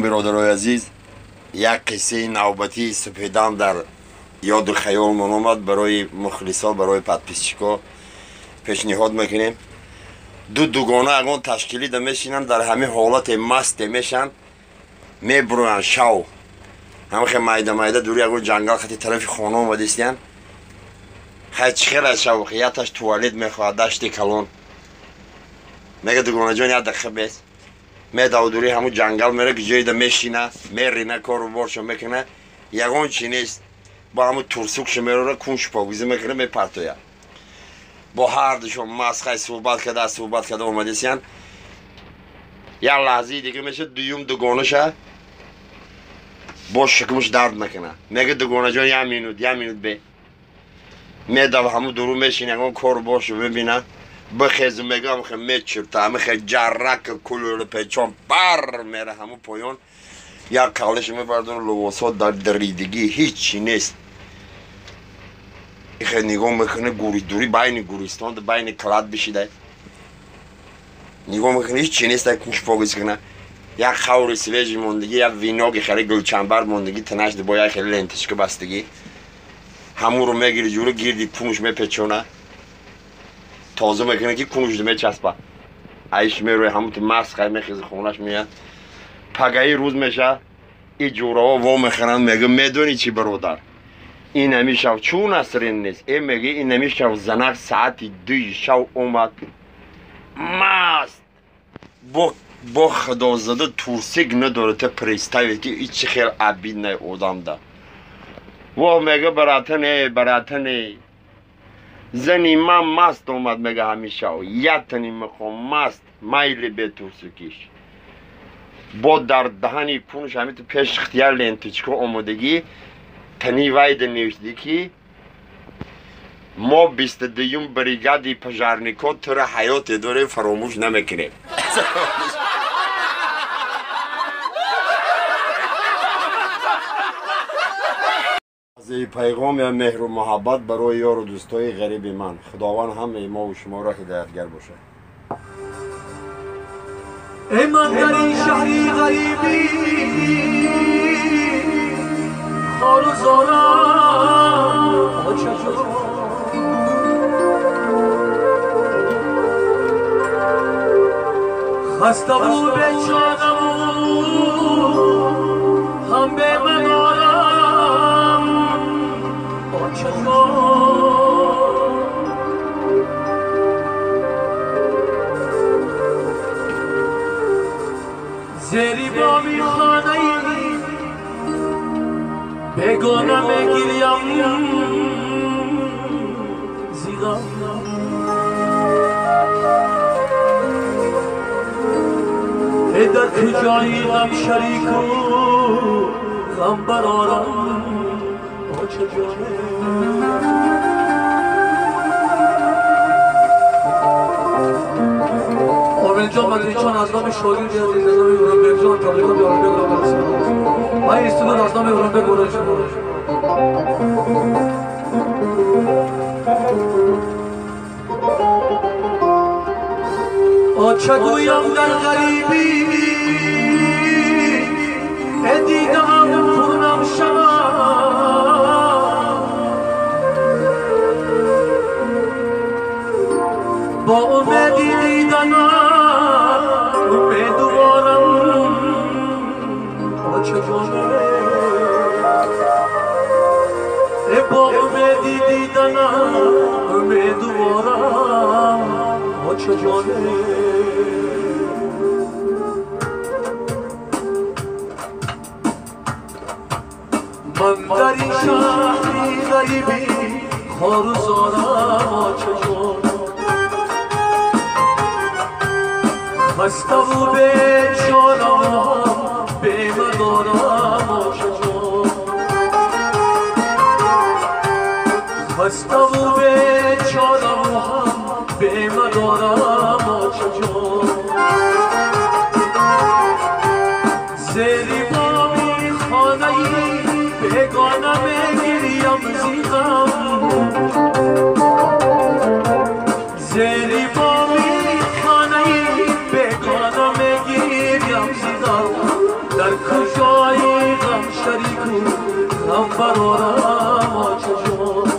Бародарои азиз, як қиссаи навбатии супедам дар ёду хаёлмон омад, барои мухлисо, барои подписчико пешниҳод мекунем. Ду дугона ягон ташкилида мешинанд, дар ҳамин ҳолате масте мешанд, мебуроянд шав. Ҳамахе майда майда дури ягон ҷангал хати тарафи хона омадистиянд. Хай чӣ хел аз шав, яташ туалет мехоҳад, дашти калон. Мега дугонаҷон, як дақиқа бес. Медав дури ҳамун ҷангал мера, ҷоида мешина, мерина, кору боршо мекуна, ягон чи нест. Бо ҳамун турсукшо мерора, куншу покизӣ мекуна, мепартоя. Бо ҳардушон масхай суҳбат карда, суҳбат карда омадисиян. Як лаҳзаи дига мешад, дуюм дугонаша бо шикмуш дард мекуна. Мега дугонаҷон, як минут, як минут бе. Медав ҳамун дуру мешина, ягон кору боршо мебина. Бихезу мегам хе мечурта, ҳамихе ҷаррак кулури печон бар мера ҳамун поён. Як калиш мебардор, лубосҳо дар даридагӣ, ҳичи нест. Ихе нигоҳ мекунӣ, гури дури байни гуристон, байни клад бишида. Нигоҳ мекунӣ, ҳичи нест, куш покиз куна. Як хаври свежий мондагӣ, як виноги хеле гулчанбар мондагӣ, танаш бо як хеле ленточка бастагӣ. Ҳамунро мегири ҷури гирди кунуш мепечона. Тоза мекунад ки кунуш мечаспа. Айш мерои ҳамун ту масхай мехези, хонаш меяд. Пагаи рӯз меша, и ҷураҳо во мехӯранд, мега медонӣ чӣ бародар? Ин ҳами шав чун Насрин нест. Э мега ин ҳами шав занак саати 2 шав омад. Маст. Бо худозада турсик надорад, та представить ки и чӣ хел обидный одамда. Во мега баратане, баратане. Зани ман маст омад, мега ҳамиша. Ятани мехом маст, майли бетурсукиш. Бо дар даҳани кунуш ҳамиту пеш ихтияр ленточка омодагӣ, тани вайда навиштагӣ ки мо 22-юм бригади пожарнико тура ҳаёте дорем, фаромӯш намекунем. Пайғом я меҳру муҳаббат барои ёру дӯстои ғариби ман. Худованд ҳамаи мову шуморо ҳидоятгар бошад. Эй ман дар ин шаҳри ғарибӣ хору зорам, очаҷон. Хаставу бечораму ҳам бемадорам, очаҷон. Зери боми хонаи бегона мегирям зи ғам. Э дар куҷои ғам шарику ғам барорам, очаҷон. Омилҷон Мадридҷон аз номи шогирди азиз, аз номи Урунбекҷон табрикот ба Урунбек расонам. Ман ин истудод аз номи Урунбек ворид шуд. Оча гӯям дар ғарибӣ, э дидаам пурнам шавад. Бо умеди диданат умедворам, очаҷон. Э бо умеди диданат умедворам, очаҷон. Ман дар ин шаҳри ғарибӣ хору зорам, очаҷон. Хаставу бечорам, бемадорам, очаҷон. Хаставу бечорам, бемадорам, очаҷон. Зери боми хонаи бегона мегирям зи ғам. Зери боми хонаи бегона мегирям зи ғам. дар куҷои ғам шарику ғам барорам очаҷон.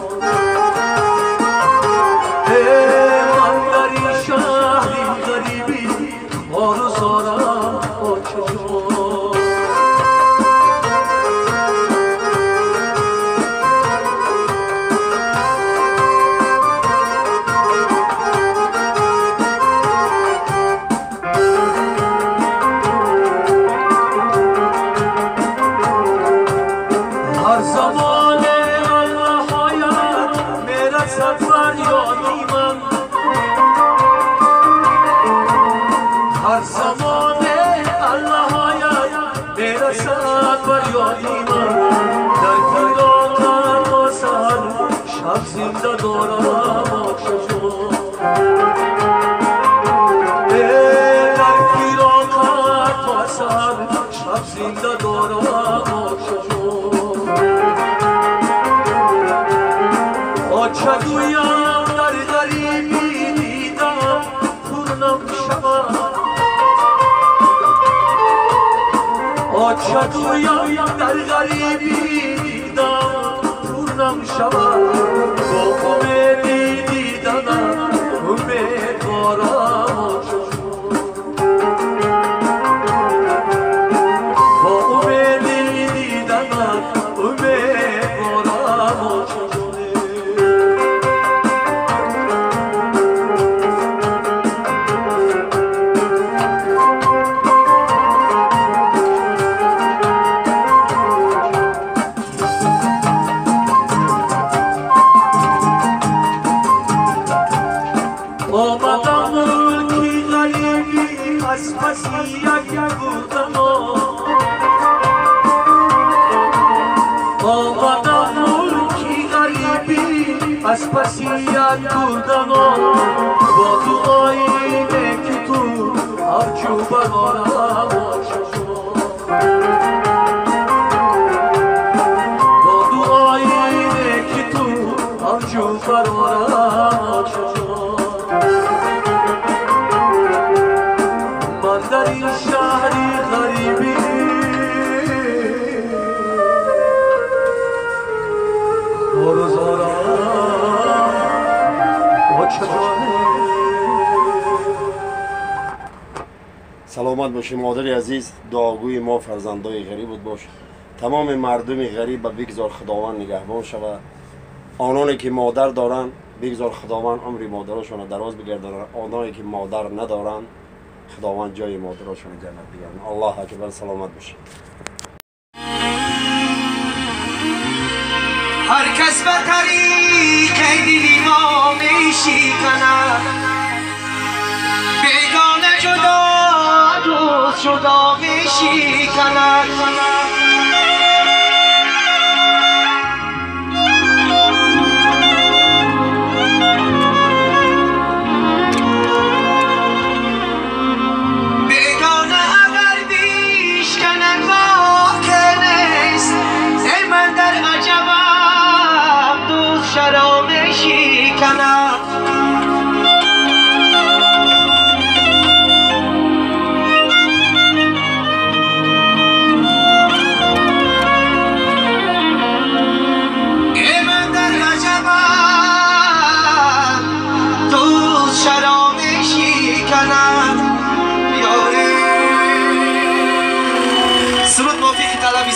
Ман дар ин шаҳри ғарибӣ хору зорам очаҷон. هر زمان الله میرسد فریادی من، هر زمان الله میرسد فریادی من. در فراقت با سحر شب زنده دارم آچجان. در فراقت با سحر شب زنده دارم آچجان. آچه گویم در غریبی دیدم پرنم شود، آچه گویم در غریبی دیدم پرنم شود. با امیدی دیدنم امیدوارم آچه جان، با امیدی دیدنم امیدوارم آچه جان. آمدم ملکی غریبی از پس یک بردم، آمدم ملکی غریبی از پس یک بردم. با دعای نیک تو ارجو برارم آچجان، با دعای نیک تو ارجو برارم آچجان. من در این شهری غریبی خار و زارم آچجان. саломат бошӣ модари азиз, дуогӯи мо фарзандои ғарибут бош. Тамоми мардуми ғариб ба бигзор Худованд нигаҳбон шавад. Ононе ки модар доранд бигзор Худованд умри модарошонро дароз бигардонад. Оное ки модар надоранд Худованд ҷои модарошонро ҷаннат бигардонад. Аллоҳ акбар. Саломат бошед. هر کس به طریق دلی ما میشکند، بیگانه جدا دوست جدا میشکند. بیگانه اگر بیشکند باک نیست، ای من در عجبم دوست چرا میشکند. ای من در عجبم دوست چرا میشکند. یاری سرود موافق طلبی.